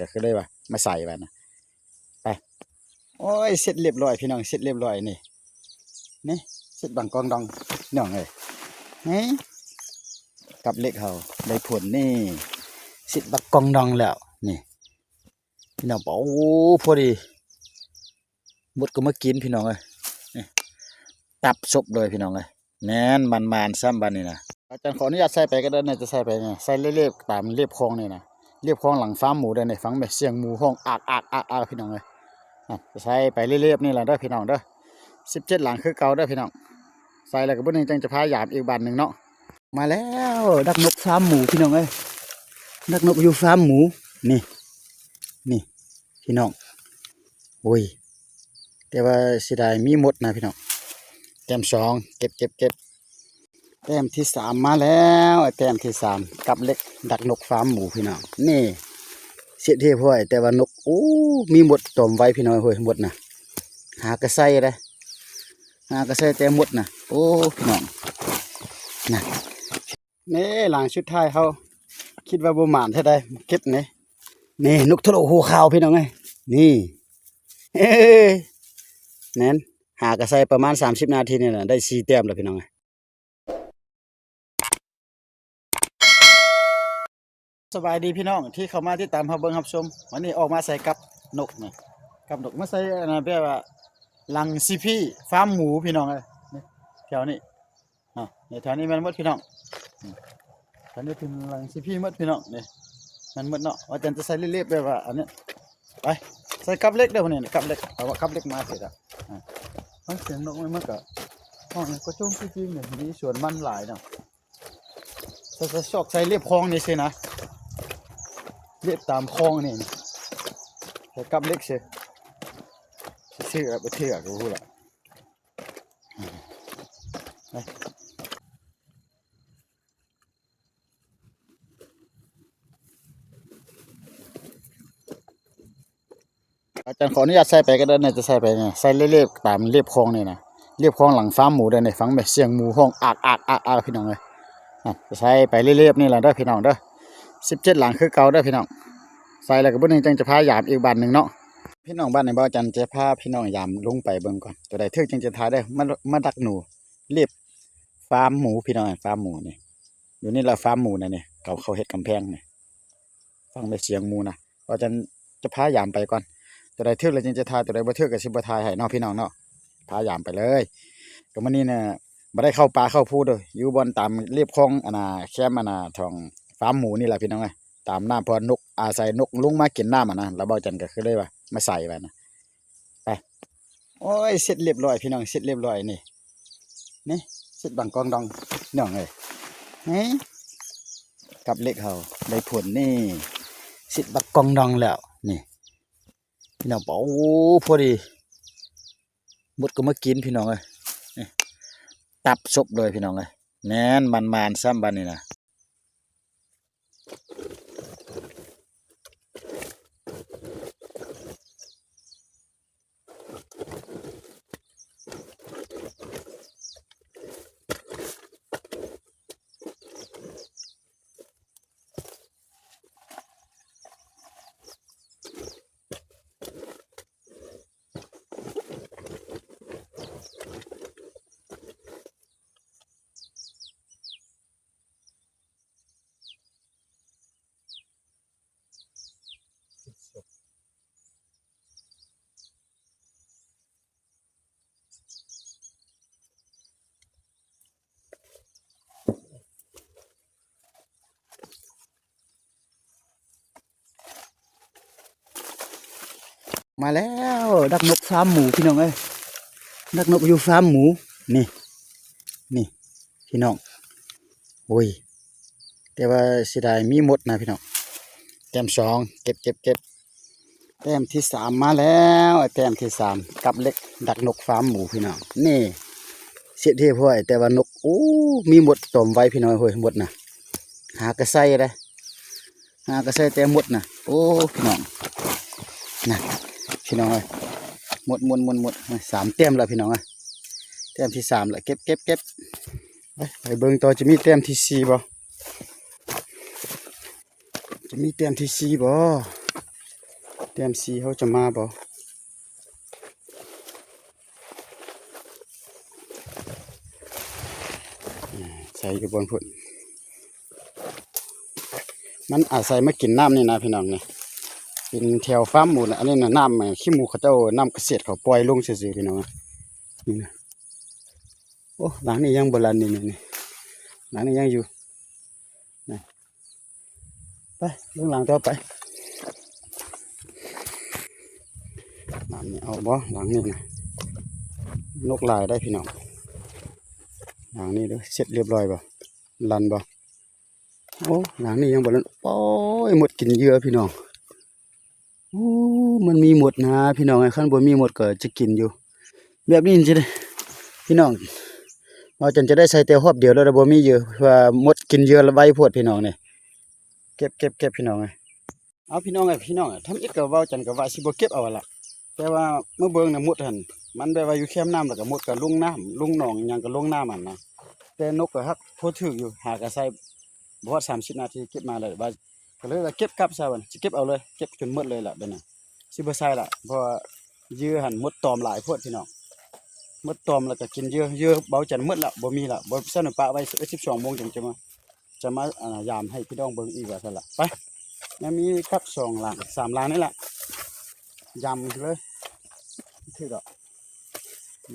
ກໍຄືເລີຍວ່າມາໃສ່ບາດນະ ໄປ ໂອ້ຍ ເສັດລຽບຮ້ອຍພີ່ນ້ອງ ເສັດລຽບຮ້ອຍນີ້ ນີ້ ເສັດບັກກອງດອງພີ່ນ້ອງເອີຍ ນີ້ ກັບເຫຼັກເຮົາໄດ້ຜົນນີ້ ເສັດບັກກອງດອງແລ້ວນີ້ ພີ່ນ້ອງ ໂອ້ ພໍດີ ມົດກໍມາກິນພີ່ນ້ອງເອີຍ ນີ້ ຕັບສົບເລີຍພີ່ນ້ອງເອີຍ ແມ່ນ ໝານໆຊ້ຳບາດນີ້ນະ ອາຈານຂໍອະນຸຍາດໃສ່ໄປກໍໄດ້ນະ ຈະໃສ່ໄປນີ້ ໃສ່ເລບໆຕາມລຽບຄອງນີ້ນະ ລຽບຄອງຫຼັງຟາມໝູເດີນີ້ ຟັງແມ່ສຽງໝູຮ້ອງອາກໆໆໆ ພີ່ນ້ອງເອີຍ ອ່ະ ໃສ່ໄປເລບໆນີ້ລະເດີພີ່ນ້ອງເດີ ສິບເຈັດຫຼັງຄືເກົ່າເດີພີ່ນ້ອງ ໃສ່ແລ້ວກໍມື້ໜຶ່ງຈັ່ງຈະພາຢາມອີກບາດໜຶ່ງເນາະ ມາແລ້ວ ດັກນົກຟາມໝູພີ່ນ້ອງເອີຍ ດັກນົກຢູ່ຟາມໝູ ນີ້ ນີ້ພີ່ນ້ອງ ໂອ້ຍ ແຕ່ວ່າເສຍດາຍມີມົດນະພີ່ນ້ອງ ແຕ້ມສອງ ເກັບໆໆ ແຕ້ມທີສາມມາແລ້ວ ແຕ້ມທີສາມ ກັບເຫຼັກດັກນົກຟາມໝູພີ່ນ້ອງ ນີ້ ເສັດຮຽບຮ້ອຍ ແຕ່ວ່ານົກ ໂອ້ ມີມົດຕອມໄວ້ພີ່ນ້ອງເອີຍ ມົດນະ ຫາກະໃສ່ເດ້ ຫາກະໃສ່ແຕ່ມົດນະ ໂອ້ ພີ່ນ້ອງ ນະ ນີ້ຫຼັງສຸດທ້າຍເຮົາ ຄິດວ່າບໍ່ໝານເທົ່າໃດ ເກັບນີ້ ນີ້ນົກທະໂລງຫົວຂາວພີ່ນ້ອງເອີຍ ນີ້ ເອີ ແມ່ນ ຫາກະໃສ່ປະມານສາມສິບນາທີນີ້ແຫຼະ ໄດ້ສີ່ແຕ້ມແລ້ວພີ່ນ້ອງເອີຍ. ສະບາຍດີພີ່ນ້ອງທີ່ເຂົ້າມາຕິດຕາມຮັບເບິ່ງຮັບຊົມ ວັນນີ້ອອກມາໃສ່ກັບນົກນີ້ ກັບນົກ ມາໃສ່ອັນນັ້ນ ແປວ່າຫຼັງຊີພີຟາມໝູພີ່ນ້ອງເອີຍ ນີ້ ແຖວນີ້ ເນາະ ນີ້ແຖວນີ້ແມ່ນໝົດພີ່ນ້ອງ ອືມ ແຖວນີ້ເປັນຫຼັງຊີພີໝົດພີ່ນ້ອງ ນີ້ແມ່ນໝົດເນາະ ວ່າຈັ່ງຈະໃສ່ເລບໆແບບວ່າອັນນີ້ ໄປ ໃສ່ກັບເຫຼັກເດີ ນີ້ກັບເຫຼັກ ເອົາກັບເຫຼັກມາເສຍ ອ່າ ຟັງສຽງນົກມັນ ມັນກໍຮ້ອງກະໂຈງຈິງໆ ນີ້ ມີສວນມັນຫຼາຍເນາະ ໃສ່ ໃສ່ຊອກໃສ່ລຽບຄອງນີ້ຊີ້ນະ ລຽບຕາມຄອງນີ້ ໃສ່ກັບເຫຼັກຊີ້ ຊິຊື້ແບບເຖືກກໍບໍ່ຮູ້ລະ ອາຈານຂໍອະນຸຍາດໃສ່ໄປກໍໄດ້ນະ ຈະໃສ່ໄປນີ້ ໃສ່ເລບໆຕາມລຽບຄອງນີ້ນະ ລຽບຄອງຫຼັງຟາມໝູເດີນີ້ ຟັງແມ່ສຽງໝູຮ້ອງອາກໆໆໆ ພີ່ນ້ອງເອີຍ ອ່ະ ໃສ່ໄປເລບໆນີ້ລະເດີພີ່ນ້ອງເດີ ສິບເຈັດຫຼັງຄືເກົ່າເດີພີ່ນ້ອງ ໃສ່ແລ້ວກໍມື້ໜຶ່ງຈັ່ງຈະພາຢາມອີກບາດໜຶ່ງເນາະ ພີ່ນ້ອງ ບາດນີ້ບ່າວຈັນຈະພາພີ່ນ້ອງຢາມລົງໄປເບິ່ງກ່ອນ ຕົວໃດຖືກຈັ່ງຈະຖ່າຍເດີ ມາ ມາດັກນົກ ເລບຟາມໝູພີ່ນ້ອງ ຟາມໝູນີ້ ຢູ່ນີ້ລະຟາມໝູນະນີ້ ເຂົາ ເຂົາເຮັດກຳແພງນີ້ ຟັງແມ່ສຽງໝູນະ ບ່າວຈັນຈະພາຢາມໄປກ່ອນ ຕົວໃດຖືກແລ້ວຈຶ່ງຈະຖ່າຍ ຕົວໃດບໍ່ຖືກກໍຊິບໍ່ຖ່າຍໃຫ້ເນາະ ພີ່ນ້ອງເນາະ ພາຢາມໄປເລີຍ ກໍມື້ນີ້ນະ ບໍ່ໄດ້ເຂົ້າປ່າເຂົ້າພູເດີ ຢູ່ບ່ອນຕາມລຽບຄອງ ອັນນ່າ ແຄມ ອັນນ່າ ຂອງຟາມໝູນີ້ລະ ພີ່ນ້ອງເອີຍ ຕາມນ້ຳ ເພາະວ່ານົກ ອາໄສນົກລົງມາກິນນ້ຳຫັ້ນນະ ແລ້ວບ່າວຈັນກໍຄືເລີຍວ່າມາໃສ່ບາດນະ ໄປ ໂອ້ຍ ເສັດລຽບຮ້ອຍພີ່ນ້ອງ ເສັດລຽບຮ້ອຍນີ້ ນີ້ ເສັດບັກກອງດອງພີ່ນ້ອງເອີຍ ນີ້ ກັບເຫຼັກເຮົາໄດ້ຜົນນີ້ ເສັດບັກກອງດອງແລ້ວນີ້ ພີ່ນ້ອງ ໂອ້ ພໍດີ ມົດກໍມາກິນພີ່ນ້ອງເອີຍ ນີ້ ຕັບສົບເລີຍພີ່ນ້ອງເອີຍ ແມ່ນ ໝານໆຊ້ຳບາດນີ້ນະ. ມາແລ້ວ ດັກນົກຟາມໝູພີ່ນ້ອງເອີຍ ດັກນົກຢູ່ຟາມໝູ ນີ້ ນີ້ພີ່ນ້ອງ ໂອ້ຍ ແຕ່ວ່າເສຍດາຍມີມົດນະພີ່ນ້ອງ ແຕ້ມສອງ ເກັບ ເກັບ ເກັບ ແຕ້ມທີສາມມາແລ້ວ ແຕ້ມທີສາມ ກັບເຫຼັກດັກນົກຟາມໝູພີ່ນ້ອງ ນີ້ ເສັດຮຽບຮ້ອຍ ແຕ່ວ່ານົກ ໂອ້ ມີມົດຕອມໄວ້ພີ່ນ້ອງເອີຍ ມົດນະ ຫາກະໃສ່ເດ້ ຫາກະໃສ່ແຕ່ມົດນະ ໂອ້ ພີ່ນ້ອງ ນະ ພີ່ນ້ອງເອີຍ ມົດ ມົດ ມົດ ມົດ ສາມແຕ້ມແລ້ວພີ່ນ້ອງເອີຍ ແຕ້ມທີສາມລະ ເກັບ ເກັບ ເກັບ ໄປ ໄປເບິ່ງຕໍ່ ຈະມີແຕ້ມທີສີ່ບໍ່? ຈະມີແຕ້ມທີສີ່ບໍ່? ແຕ້ມສີ່ເຮົາຈະມາບໍ່? ໃສ່ຢູ່ບ່ອນພຸ້ນ. ມັນອາໄສມາກິນນ້ຳນີ້ນະພີ່ນ້ອງນີ້ ເປັນແຖວຟາມໝູນະ. ອັນນີ້ນະ ນ້ຳຂີ້ໝູເຂົາເຈົ້າ ນ້ຳກະເສດເຂົາປ່ອຍລົງຊື່ໆ ພີ່ນ້ອງ. ນີ້ນະ ໂອ້ ຫຼັງນີ້ຍັງບໍ່ລັນນີ້ ນີ້ ນີ້ ຫຼັງນີ້ຍັງຢູ່ນະ. ໄປເບິ່ງຫຼັງຕໍ່ໄປ. ຫຼັງນີ້ເອົາບໍ່? ຫຼັງນີ້ນະ ນົກຫຼາຍໄດ໋ພີ່ນ້ອງ. ຫຼັງນີ້ເດີ ເສັດລຽບຮ້ອຍບໍ່? ລັນບໍ່? ໂອ້ ຫຼັງນີ້ຍັງບໍ່ລັນ. ໂອ້ຍ ມົດກິນເຫຍື່ອພີ່ນ້ອງ. ໂອ້ ມັນມີມົດນະພີ່ນ້ອງເອີຍ ຄັນບໍ່ມີມົດກໍຈະກິນຢູ່. ແບບນີ້ຈະໄດ້ ພີ່ນ້ອງ ວ່າຈັ່ງຈະໄດ້ໃສ່ແຕ່ຮອບດຽວແລ້ວ ບໍ່ມີເຫຍື່ອ ເພາະວ່າມົດກິນເຫຍື່ອໄວໂພດພີ່ນ້ອງນີ້. ເກັບ ເກັບ ເກັບ ພີ່ນ້ອງເອີຍ. ເອົາ ພີ່ນ້ອງເອີຍ ພີ່ນ້ອງເອີຍ ທຳອິດກໍເວົ້າຈັ່ງກໍວ່າຊິບໍ່ເກັບເອົາຫັ້ນລະ ແຕ່ວ່າມາເບິ່ງນະ ມົດຫັ້ນ ມັນແບບວ່າຢູ່ແຄມນ້ຳ ແລ້ວກໍມົດກໍລົງນ້ຳ ລົງໜອງຫຍັງກໍລົງນ້ຳຫັ້ນນະ. ແຕ່ນົກກໍຮັກພໍຖືກຢູ່ ຫາກໍໃສ່ບໍ່ຮອດສາມສິບນາທີ ເກັບມາເລີຍ ວ່າ ກໍເລີຍວ່າເກັບກັບຊະບັດ ຊິເກັບເອົາເລີຍ ເກັບຈົນໝົດເລີຍລະບັດນີ້ ຊິບໍ່ໃສ່ລະ ເພາະວ່າເຫຍື່ອຫັ້ນມົດຕອມຫຼາຍໂພດພີ່ນ້ອງ. ມົດຕອມແລ້ວກໍກິນເຫຍື່ອ ເຫຍື່ອເບົາຈັນໝົດລະ ບໍ່ມີລະ ບໍ່ຊັ້ນປະໄວ້ສິບເອັດ ສິບສອງໂມງ ຈັ່ງຈະມາ ຈະມາ ອ່າ ຢາມໃຫ້ພີ່ນ້ອງເບິ່ງອີກວ່າຊັ້ນລະ. ໄປ ຍັງມີກັບສອງຫຼັງ ສາມຫຼັງນີ້ລະ ຢາມເລີຍ ຖືກດອກ.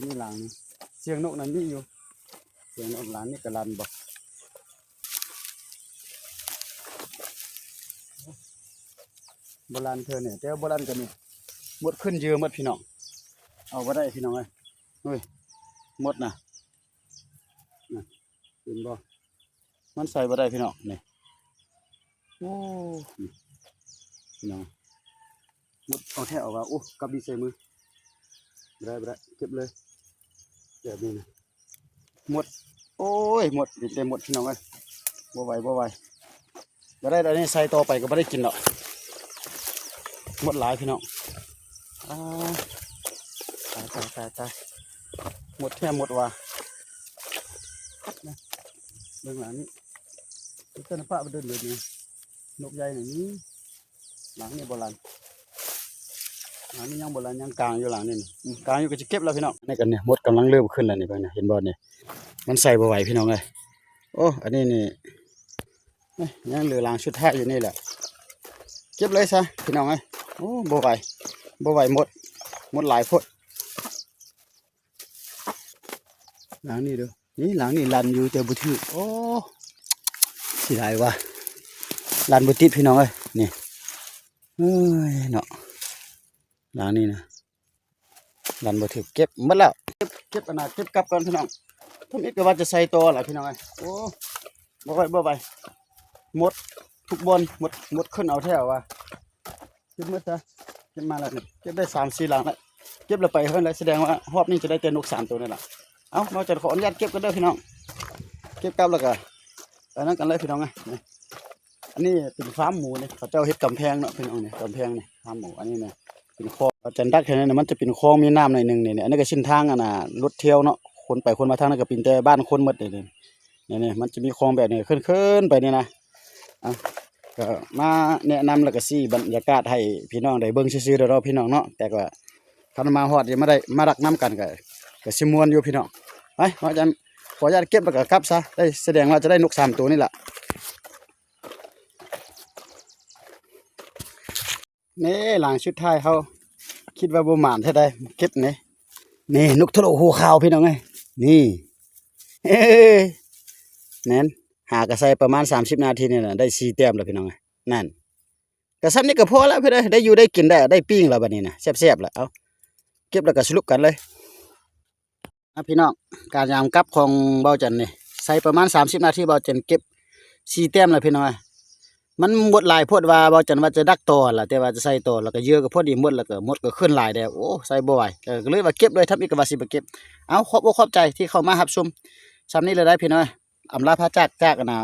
ມີຫຼັງ ສຽງນົກນັ້ນມີຢູ່ ສຽງນົກຫຼັງນີ້ກໍລັນບໍ່? ບໍ່ລັນເທື່ອນີ້ ແຕ່ວ່າບໍ່ລັນກໍນີ້ ໝົດຂຶ້ນເຫຍື່ອໝົດພີ່ນ້ອງ. ເອົາບໍ່ໄດ້ພີ່ນ້ອງເອີຍ ໂອ້ຍ ໝົດນະ ນະ ເຫັນບໍ່? ມັນໃສ່ບໍ່ໄດ້ພີ່ນ້ອງນີ້ ໂອ້ ນີ້ພີ່ນ້ອງ ໝົດ ເອົາແທ້ເອົາວ່າ ໂອ້ ກັບດີໃສ່ມື ບໍ່ໄດ້ ບໍ່ໄດ້ ເກັບເລີຍ ແບບນີ້ນະ ໝົດ ໂອ້ຍ ໝົດ ມີແຕ່ໝົດພີ່ນ້ອງເອີຍ ບໍ່ໄຫວ ບໍ່ໄຫວ ບໍ່ໄດ້ ອັນນີ້ໃສ່ຕໍ່ໄປກໍບໍ່ໄດ້ກິນດອກ ໝົດຫຼາຍພີ່ນ້ອງ. ອ້າ ຕາຍ ຕາຍ ຕາຍ ຕາຍ ໝົດແທ້ໝົດວ່າ ເບິ່ງຫຼັງນີ້ ເປັນຕົ້ນປະເດີນເດີນນີ້ ນົກໃຫຍ່ນີ້ມີ ຫຼັງນີ້ບໍ່ລັນ ຫຼັງນີ້ຍັງບໍ່ລັນ ຍັງກາງຢູ່ຫຼັງນີ້ ອືມ ກາງຢູ່ ກໍຈະເກັບແລ້ວພີ່ນ້ອງ. ນີ້ກໍນີ້ ມົດກຳລັງເລີ່ມຂຶ້ນແລ້ວນີ້ ເບິ່ງນະ ເຫັນບໍ່ນີ້ ມັນໃສ່ບໍ່ໄຫວພີ່ນ້ອງເອີຍ. ໂອ້ ອັນນີ້ນີ້ ເອີຍ ຍັງເຫຼືອຫຼັງສຸດທ້າຍຢູ່ນີ້ແຫຼະ ເກັບເລີຍຊະພີ່ນ້ອງເອີຍ. ໂອ້ ບໍ່ໄຫວ ບໍ່ໄຫວ ໝົດ ໝົດຫຼາຍໂພດ. ຫຼັງນີ້ເດີ ນີ້ຫຼັງນີ້ລັນຢູ່ແຕ່ບໍ່ຖືກ ໂອ້ ເສຍດາຍວ່າ ລັນບໍ່ຕິດພີ່ນ້ອງເອີຍ ນີ້ ເອີຍເນາະ ຫຼັງນີ້ນະ ລັນບໍ່ຖືກ ເກັບໝົດແລ້ວ ເກັບ ເກັບອັນນ່າ ເກັບກັບກ່ອນພີ່ນ້ອງ. ທຳອິດກໍວ່າຈະໃສ່ຕໍ່ລະພີ່ນ້ອງເອີຍ ໂອ້ ບໍ່ໄຫວ ບໍ່ໄຫວ ໝົດທຸກບ່ອນ ໝົດ ໝົດຂຶ້ນເອົາແທ້ວ່າ. ເກັບໝົດຊະ ເກັບມາແລ້ວນີ້ ເກັບໄດ້ສາມສີ່ຫຼັງແລ້ວ ເກັບແລ້ວໄປເຮືອນແລ້ວ ສະແດງວ່າຮອບນີ້ຈະໄດ້ແຕ່ນົກສາມໂຕນີ້ລະ. ເອົ້າ ເນາະ ຈະຂໍອະນຸຍາດເກັບກັນເດີພີ່ນ້ອງ ເກັບກັບແລ້ວກະ ໄປນຳກັນເລີຍພີ່ນ້ອງເອີຍ. ນີ້ ອັນນີ້ເປັນຟາມໝູນີ້ ເຂົາເຈົ້າເຮັດກຳແພງເນາະພີ່ນ້ອງ ນີ້ກຳແພງນີ້ ຟາມໝູ ອັນນີ້ນະ ເປັນຄອງ ອາຈານດັກແຖວນີ້ນະ ມັນຈະເປັນຄອງມີນ້ຳໜ້ອຍໜຶ່ງນີ້ ອັນນີ້ກໍເສັ້ນທາງອັນນ່າ ລົດທ່ຽວເນາະ ຄົນໄປຄົນມາທາງນັ້ນກໍເປັນແຕ່ບ້ານຄົນໝົດນີ້. ນີ້ ນີ້ ມັນຈະມີຄອງແບບນີ້ ເຂີນໆໄປນີ້ນະ. ເອົາ ກໍມາແນະນຳ ແລ້ວກໍຊີ້ບັນຍາກາດໃຫ້ພີ່ນ້ອງໄດ້ເບິ່ງຊື່ໆເດີເນາະພີ່ນ້ອງເນາະ ແຕ່ກໍຄັນມາຮອດ ມາໄດ້ມາລັກນຳກັນ ກໍ ກໍຊິມ່ວນຢູ່ພີ່ນ້ອງ. ໄປ ວ່າຈະ ຂໍອະນຸຍາດເກັບ ແລ້ວກໍກັບຊະ ໄດ້ ສະແດງວ່າຈະໄດ້ນົກສາມໂຕນີ້ລະ. ນີ້ຫຼັງສຸດທ້າຍເຮົາ ຄິດວ່າບໍ່ໝານແທ້ໃດ ເກັບນີ້ ນີ້ນົກທະໂລງຫູຂາວພີ່ນ້ອງເອີຍ ນີ້ ເອີ ແມ່ນ ຫາກະໃສ່ປະມານສາມສິບນາທີນີ້ແຫຼະ ໄດ້ສີ່ແຕ້ມແລ້ວພີ່ນ້ອງເອີຍ. ນັ້ນ ກະສ່ຳນີ້ກະພໍແລ້ວພີ່ນ້ອງເອີຍ ໄດ້ຢູ່ໄດ້ກິນແລ້ວ ໄດ້ປີ້ງແລ້ວບັດນີ້ນະ ແຊບໆແລ້ວ. ເອົາ ເກັບແລ້ວກະສະຫຼຸບກັນເລີຍ. ອ່ະ ພີ່ນ້ອງ ການຍາມກັບຂອງເບົາຈັນນີ້ ໃຊ້ປະມານສາມສິບນາທີ ເບົາຈັນເກັບສີ່ແຕ້ມແລ້ວພີ່ນ້ອງເອີຍ. ມັນໝົດຫຼາຍໂພດວ່າ ເບົາຈັນວ່າຈະດັກຕໍ່ຫັ້ນລະ ແຕ່ວ່າຈະໃສ່ຕໍ່ ແລ້ວກໍເຫຍື່ອກໍພໍດີໝົດ ແລ້ວກໍມົດກໍຂຶ້ນຫຼາຍແດ່ ໂອ້ ໃສ່ບໍ່ໄຫວ ກໍເລີຍວ່າເກັບເລີຍ ທຳອິດກໍວ່າຊິບໍ່ເກັບ. ເອົາ ຂອບອົກຂອບໃຈທີ່ເຂົ້າມາຮັບຊົມ ສ່ຳນີ້ເລີຍໄດ໋ພີ່ນ້ອງເອີຍ. ອຳລາພາຈາກ ຈາກອັນນ່າ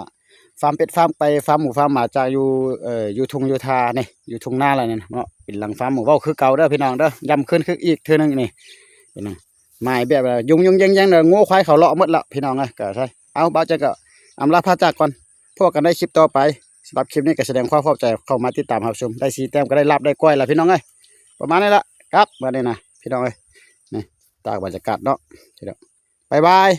ຟາມເປັດ ຟາມໄກ່ ຟາມໝູ ຟາມໝາ ຈາກຢູ່ ເອີ ຢູ່ທົ່ງຢູ່ທ່ານີ້ ຢູ່ທົ່ງນາລະນີ້ເນາະ ເປັນຫຼັງຟາມໝູ ເວົ້າຄືເກົ່າເດີພີ່ນ້ອງເດີ ຢ້ຳຄືນຄືອີກເທື່ອໜຶ່ງນີ້ ເປັນຫຍັງ ໝາຍແບບວ່າຍຸງໆແຍ່ງໆ ງົວຄວາຍເຂົາເລາະໝົດລະພີ່ນ້ອງເອີຍ. ກໍໃຊ່ ເອົາ ບ່າວຈັນກໍອຳລາພາຈາກກ່ອນ ພົບກັນໃນຄລິບຕໍ່ໄປ. ສ ສຳລັບຄລິບນີ້ກໍສະແດງຄວາມຂອບໃຈເຂົ້າມາຕິດຕາມຮັບຊົມ ໄດ້ສີ່ແຕ້ມກໍໄດ້ລາບໄດ້ກ້ອຍລະພີ່ນ້ອງເອີຍ ປະມານນີ້ລະ ກັບບາດນີ້ນະພີ່ນ້ອງເອີຍ ນີ້ຕາກບັນຍາກາດເນາະ ບາຍບາຍ.